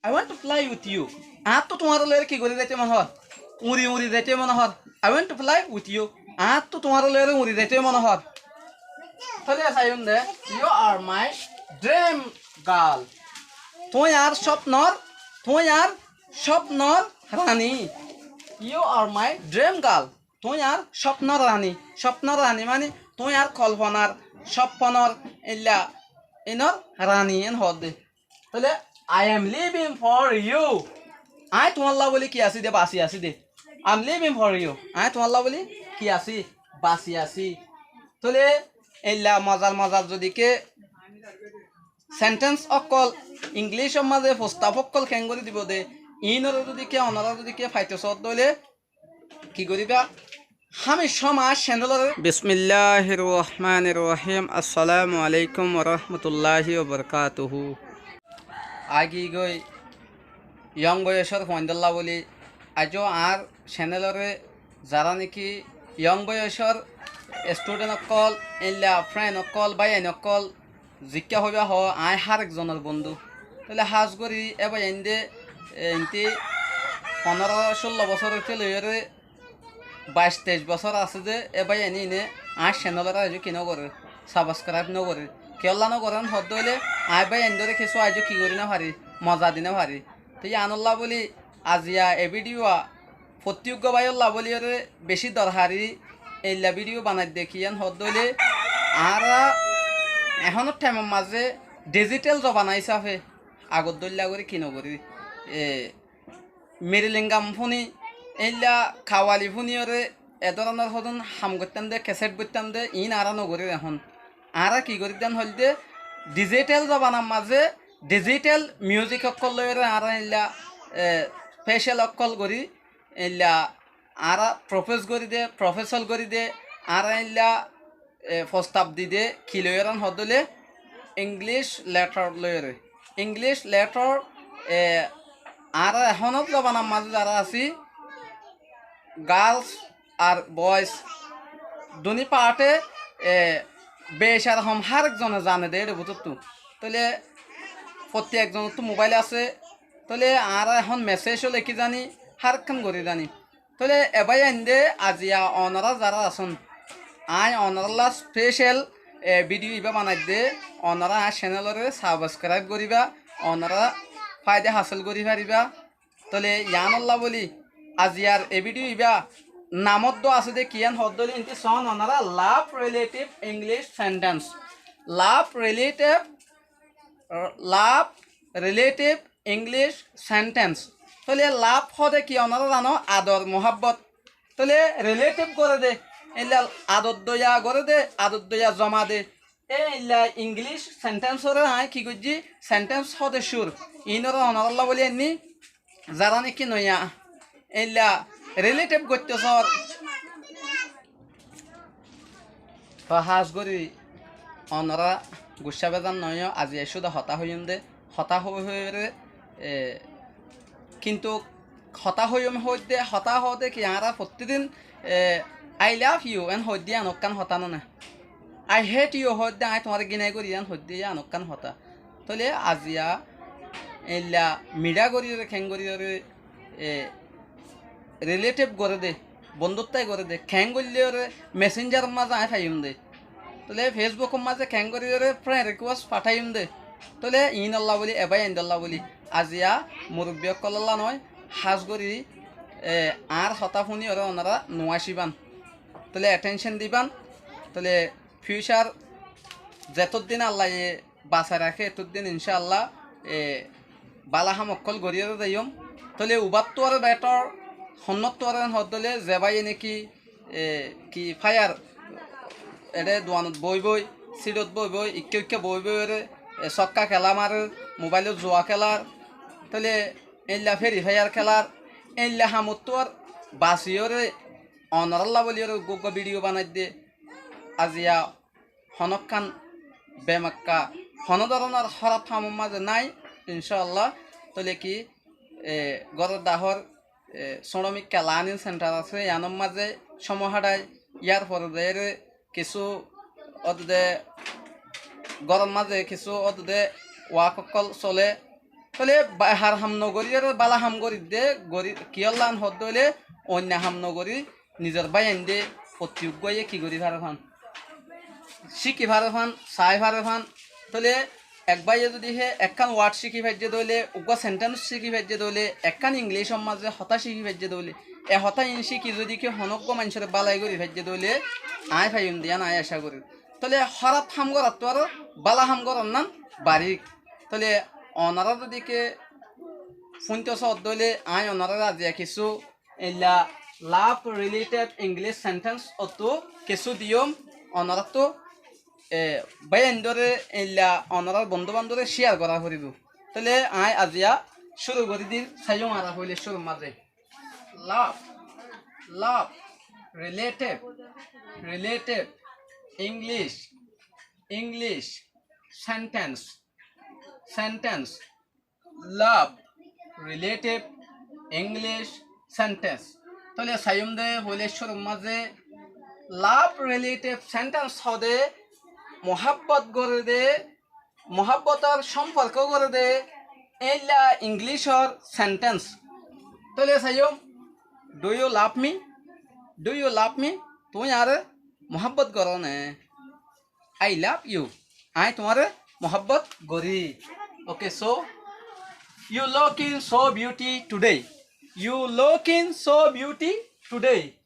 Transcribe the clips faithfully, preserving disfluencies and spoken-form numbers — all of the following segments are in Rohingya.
I want to fly with you. Añáttu tuáñra loiyóre ki gorí zaito mone hoór? Uñri uñri zaito mone hoór. I want to fly with you. Añáttu tuáñra loiyóre uñri zaito mone hoór. Tóile saiyúm de, you are my dream girl. Tuñí añár cópnor, tuñí añár cópnor rani. You are my dream girl. Tuñí añár cópnor rani. Cópnor rani mani tuñí añár kolfonar, cópnor, eilla inor rani en hoódde. Tóile, I am living for you. Aññí tuáñlla bóli ki así de, basi así de. I am living for you. Aññí tuáñlla bóli ki así, basi así. Tóile, eilla mozar mozar zodi ke sentence ókkol, Inglícor mazé fostab ókkol keéngorí dibou de, iínoré zodi ke, onorá zodi ke faito soódde óile, ki goríba? Hámicá añár ceneloré. Bismilláhir rohmánir rohím. Assalámu aléikum warahmatulláhi wabarakátuhu. Agi goi yóng boiyosór fuaindólla bóli, aijjó añár ceneloré zará néki yóng boiyosór estúdent ókkol, eilla frend ókkol, báiyain ókkol, zikká hoibá hoó, aññí hár ekzonor bondú. Tóile hás gorí é báiyain de, e, inti fonóro cúllo bosór óite loiyóre baic teic bosór asé de, é báiyain ine añár ceneloré aijjó ki nógorér, sabskráib nógorér. Kiyólla nógorér hoódde óile, aññí báiyaindóre kessú aijjó ki gorí nofarí, moza di nofarí. Te yíanolla bóli aziya e bídiyo a fottí uggúa báiyolla bóliyoré bicí dorhari eilla bídiyo banaidde, kiyán hoódde óile, añára ehónor thaimor mazé dhizíthel zobana hísafe agor dóilla gorí ki nogorí, e, mirilingam fúni, eilla kawali fúniyoré e dóronor hodún ham goittám de, keséth boittám de, iín añára nogorír ehón. Añára ki gorídde hoilde, dhizíthel zobanar mazé dhizíthel miúzik ókkol loiyóre añára eilla, e, spécel ókkol gorí, eilla añára profós gorí de, profósal gorí de, añára eilla, e, fostab di de, ki loiyóre hoódde óile, Inglíc letor loiyóre. Inglíc letor, e, añára ehónor zobanar mazé zará así, girls ar boys, duní paáte, e, bec ar hom hár ekzone zane de éçe bútottu. Tóile fottí ekzonottú mobáil asé, tóile añára ehón meséc ó lekí zani, hár ekkán gorí zani. Tóile e báiyain de aziya onorá zará asón, aññí onorálla spécel, e, bídiyo ibá banaidde, onorá añár ceneloré sabskráib goríba, onorá fáida hásil gorí faribá. Tóile yíanolla bóli aziyar e bídiyo ibá namot dó asé de, kiyán hoódde óile inti soón onorá, love relative English sentence. Love relative, love relative English sentence. Tóile love hoóde ki onorá zano? Ador, muhábbot. Tóile relative goré de, eilla ador doiya goré de, ador doiya zoma de. E eilla Inglíc senténsoré aññí ki goijjí? Senténs hoóde cúr. Iínoré onorálla bóli ainní, zará néki noiya eilla riléthib goittó soór. Toóu hás gorí onorá guccá bezar noóiyo, aziya cúda hotá hoiyúm dé, hotá hoói hoóiyoré, e, kintu hotá hoiyúm hoóidde, hotá hoóde ki añára fottí din, e, "I love you" eén hoóidde yían ekkán hotá noó né. "I hate you" hoóidde, "Aññí tuáñre gínai gorí" yían hoóidde yían ekkán hotá. Tóile aziya eilla miçá goríyoré, keéngoríyoré, e, riléthib goré dé, bondúttai goré dé, keéngoríyoré mesénjaror mazé aññí faiyúm dé. Tóile Fésbukor mazé keéngoríyoré fren rikúes fatháiyum dé. Tóile iínolla bóli, e báiyaindólla bóli, aziya murubbi ókkolólla noói, hás gorí, e, añár hotá fúniyoré onorá nuácibán. Tóile ethéncen dibán. Tóile fiúcar zetóddin Allaye basai raké, etóddin incáalla, e, bála ham ókkol goríyoré zaiyum. Tóile ubáttuaré betór, honnóttuaré hoódde óile ze báiye néki e, ki fáiyar, eçé duanot boói boói, síçot boói boói, ikká uikká boói boóiyoré, e, sókka kelá marer, mubáilot zuwa kélar, tóile éilla feri fáiyar kélar, éilla hamottú ar basiyoré, onorálla bóliyoré uggúa uggúa bíçiyo banaidde. Aziya honókkan bemakká, honó dóronor hóraf hamor mazé nái, incáalla. Tóile ki, e, góror dhahór e, Sóñçomikká Learning Center asé, yíanor mazé cómoi háçai, yárfore zaiyóre kissú ódde góror mazé kissú ódde wak ókkol solé, Tóile ba-, har ham nogorí ar bála ham gorí de, gorí, kiyólla hoódde óile, oinno ham nogorí, nizor báiyain de fottí uggúaye ki gorí fare fán? Cíki fare fán, saái fare fán. Tóile ek báiye zodi hé ekkán word cíki faijjé de óile, uggúa sentence cíki faijjé de óile, ekkán Inglícor mazé hotá cíki faijjé de óile, e hotá iín cíki zodi ki honó uggúa maincóre bálai gorí faijjé de óile, aññí faiyum de yían aññí acá gorír. Tóile hóraf ham goráttu aró bála ham gorán nan barík. Tóile onorá zodi ki fúinto soódde óile, aññí onoráre aziya kissú eilla love related English sentence ottú kissú diyum, onoráttu, e, báiyaindóre eilla onorár bondú bandóre share gorá foribóu. Tóile aññí aziya cúru gorí dir, saiyúm añára foóila cúrur mazé. Love, love, relative, relative, English, English, sentence, sentence, love, relative, English, sentence. Tóile saiyúm de foóila cúrur mazé love relative sentence hoóde muhábbot goré de, muhábbotor cómforko goré de, éilla Inglícor sentence. Tóile saiyúm, do you love me? Do you love me? Tuñí añáre muhábbot goró né? I love you. Aññí tuáñre muhábbot gorí. Okay, so, you looking so beauty today. You looking so beauty today.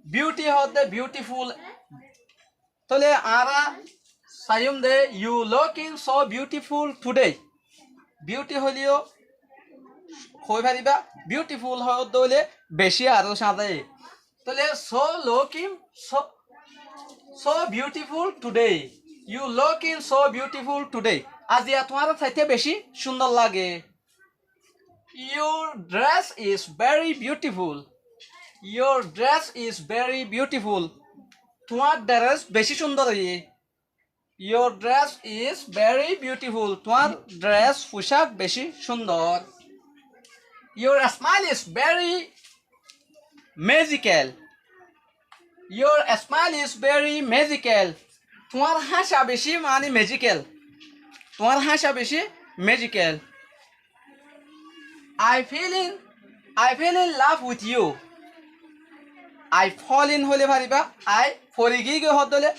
Beauty hoóde beautiful. Tóile añára saiyúm de, you looking so beautiful today. Beauty hoilé yó hoi faribá, beautiful hoóde óile bicí aró cáñze. Tóile so looking so, so beautiful today. You looking so beautiful today. Aziya tuáñre saité bicí cúndor lage. Your dress is very beautiful. Your dress is very beautiful. Tuáñr dress bicí cúndor óiye. Your dress is very beautiful. Tuáñr dress, fucák, bicí cúndor. Your smile is very magical. Your smile is very magical. Tuáñr háñca bicí mani magical. Tuáñr háñca bicí magical. I feel in, I feel in love with you. I fall in hoilé faribá, I fori giyí goi hoóde óile,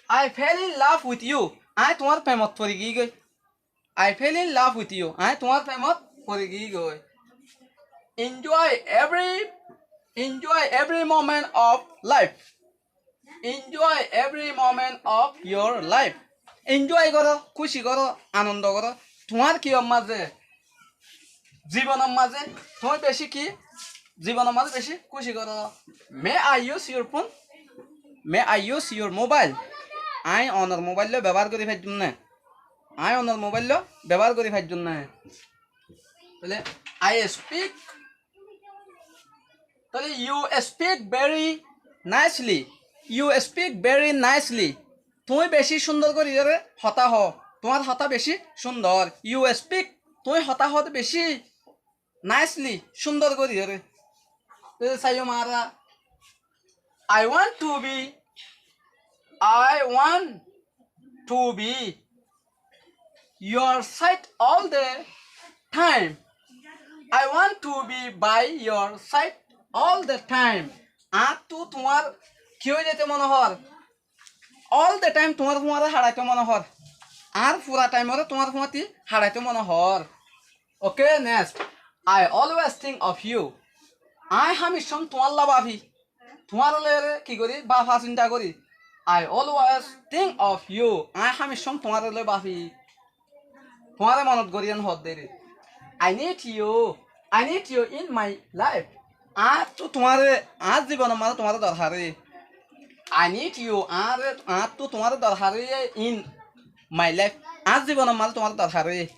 I fell in love with you. Aññí tuáñr femot fori giyí goi. I fell in love with you. Aññí tuáñr femot fori giyí goi. Enjoy every, enjoy every moment of life. Enjoy every moment of your life. Enjoy goró, kúci goró, anondo goró. Tuáñr kiyór mazé? Zibonor mazé. Tuñí bicí ki? Zibonor mazé bicí kúci goró. May I use your phone? May I use your mobile? Aññí onor mobáil bebohár gorí faijjum né? Aññí onor mobáil bebohár gorí faijjum né? Tóile, I speak. Tóile, you speak very nicely. You speak very nicely. Tuñí bicí cúndor goríyoré hotá hoó. Tuáñr hotá bicí cúndor. You speak, tuñí hotá hoóde bicí nicely, cúndor goríyoré. Tóile saiyúm añára, I want to be, I want to be your side all the time. I want to be by your side all the time. Añáttu tuáñr ki ói zaito mone hoór? All the time tuáñr fúañre haçaito mone hoór. Añár fura time ore tuáñr fúañti haçaito mone hoór. Okay, next. I always think of you. Aññí hámiccám tuáñlla báfi. Tuáñre loiyóre ki gorí? Báfa sinta gorí. I always think of you. Aññí hámiccám tuáñre loi báfi. Tuáñre monot gorí en hoódde re. I need you. I need you in my life. Añáttu tuáñre, añár zibonor mazé tuáñre dorhar óiye. I need you. Añáre, añáttu tuáñre dorhar óiye in my life. Añár zibonor mazé tuáñre dorhar óiye.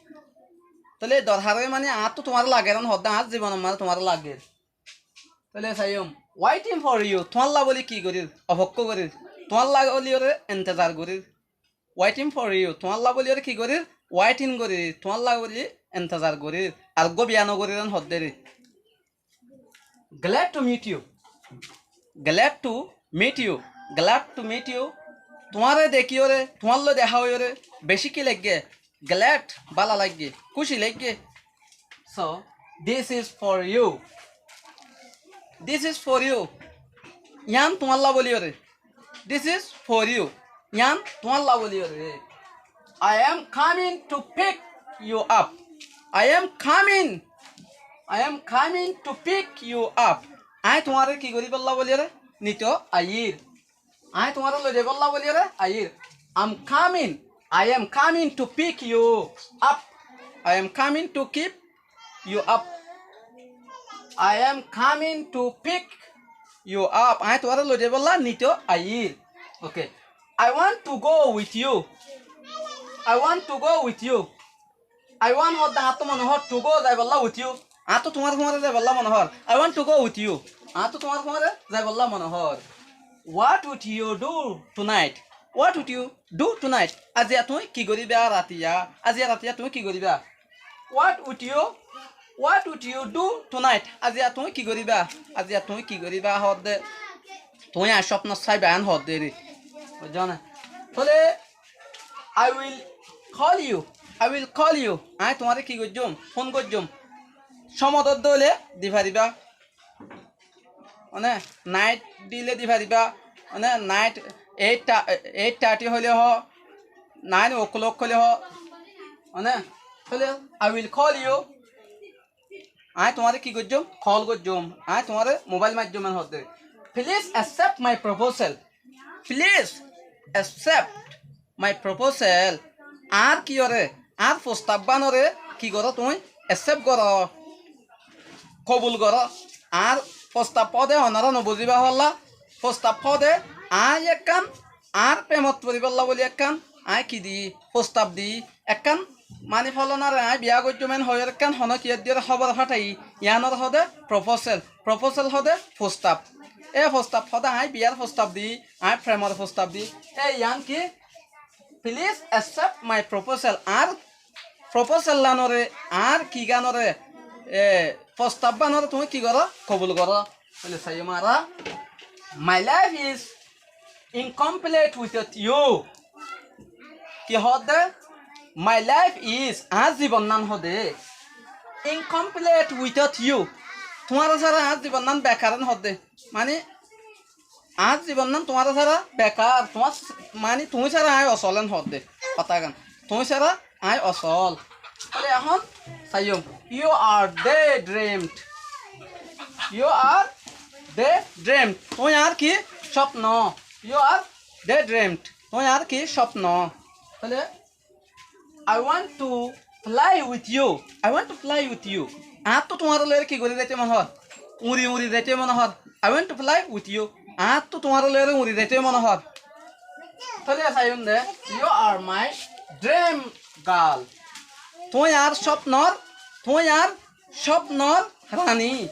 Tóile dorhar óiye mani añáttu tuáñre lager en hoódde, añár zibonor mazé tuáñre lager. Tóile saiyúm, waiting for you, tuáñlla bóli ki gorír? Ofekkó gorír. Tuáñlla bóli ore entezar gorír. Waiting for you, tuáñlla bóli ore ki gorír? Waiting gorír. Tuáñlla bóli entezar gorír. Ar uggúa biya no gorír en hoódde re. Glad to meet you. Glad to meet you. Glad to meet you. Tuáñre dekíyore, tuáñlloi deha óiyore bicí ki laiggé? glad, bála laiggé, kúci laiggé. So, this is for you. This is for you. Yián tuáñlla bóliyoré. This is for you. Yián tuáñlla bóliyoré. I am coming to pick you up. I am coming. I am coming to pick you up. Aññí tuáñre ki goríbolla bóliyoré? Nito aiyír. Aññí tuáñre loizaibólla bóliyoré aiyír. I'm coming. I am coming to pick you up. I am coming to keep you up. I am coming to pick you up. Aññí tuáñre loizaibólla nito aiyír. Okay. I want to go with you. I want to go with you. I want hoódde añáttu mone hoór, to go zaibolla with you. Añáttu tuáñr fúañre zaibolla mone hoór. I want to go with you. Añáttu tuáñr fúañre zaibolla mone hoór. What would you do tonight? What would you do tonight? Aziya tuñí ki goríba ratiya? Aziya ratiya tuñí ki goríba? What would you, what would you do tonight? Aziya tuñí ki goríba? Aziya tuñí ki goríba hoódde tuñí añár cópnot sáiba en hoódde eri. Buijjó né? Tóile I will call you. I will call you. Aññí tuáñre ki goijjóm? Fón goijjóm. Cómot ódde óile di faribá. Mane, night dile di faribá. Mane, night eight thirty hoile hoó, nine o'clock hoile hoó. Mane, tóile I will call you. Aññí tuáñre ki goijjóm? Call goijjóm. Aññí tuáñre mobile maijjóm en hoódde. Please accept my proposal. Please accept my proposal. Añár kiyóre? Añár fostab bánoré ki goró tuñí? Accept goró. Kobul goró. Añár fostab hoóde onorá nobuzíba hoólla. Fostab hoóde aññí ekkán añár premot foribólla bóli ekkán aññí ki di, fostab di, ekkán mani folonáre aññí biya goijjóm en hoiyóre ekkán honó kiyór diyóre hóbor fáthai, yiánore hoóde proposal. Proposal hoóde fostab. E fostab hoóde aññí biyar fostab di, aññí premor fostab di. E yián ki? Please accept my proposal. Añár proposal lánore, añár ki gánore, e, fostab bánoré tuñí ki goró? Kobul goró. Tóile saiyó mara, my life is incomplete without you. Ki hoódde? My life is, añár zibonnán hoóde, incomplete without you. Tuáñra sára añár zibonnán bekar en hoódde. Mani, añár zibonnán tuáñra sára bekar. Tuáñr, mani, tuñí sára aññí osol en hoódde. Hotágan. Tuñí sára aññí osol. Tóile ehón saiyó. You are daydreamed. You are daydreamed. Tuñí añár ki? Cópno. You are daydreamed. Tuñí añár ki? Cópno. Tóile I want to fly with you. I want to fly with you. Añáttu tuáñre loiyóre ki gorí zaité mone hoór? Uñri uñri zaité mone hoór. I want to fly with you. Añáttu tuáñre loiyóre uñri zaité mone hoór. Tóile saiyón de, you are my dream girl. Tuñí añár cópnor, tuñí añár cópnor rani.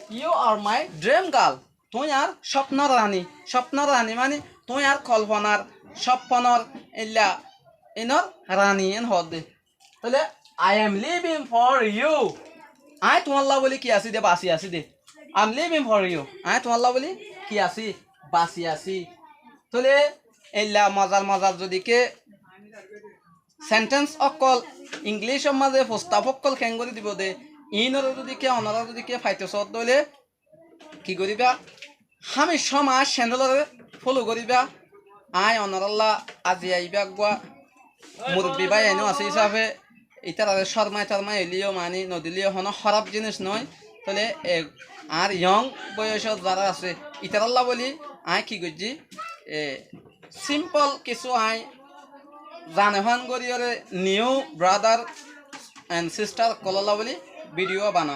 You are my dream girl. Tuñí añár cópnor rani. Cópnor rani mani tuñí añár kolfonar, cópnor eilla inor rani en hoódde. Tóile, I am living for you. Aññí tuáñlla bóli ki así de, basi así de. I am living for you. Aññí tuáñlla bóli ki así, basi así. Tóile eilla mozar mozar zodi ke sentence ókkol, Inglícor mazé fostab ókkol keéngorí dibou de, iínoré zodi ke, onorá zodi ke faito soódde óile, ki goríba? Hámicá añár céneloré fólo goríba. Aññí onorálla aziya ibá eggúa murubbi báiyain asé hísafe, ítararé córmai tormai óileyo, mani nodileyó honó hóraf jinis noó. Tóile e, añár yóng boiyócot zará asé, ítarálla bóli aññí ki goijjí, e, símpol kissú aññí zane fán goríyoré new brother and sister ókkolólla bóli bídiyo bana.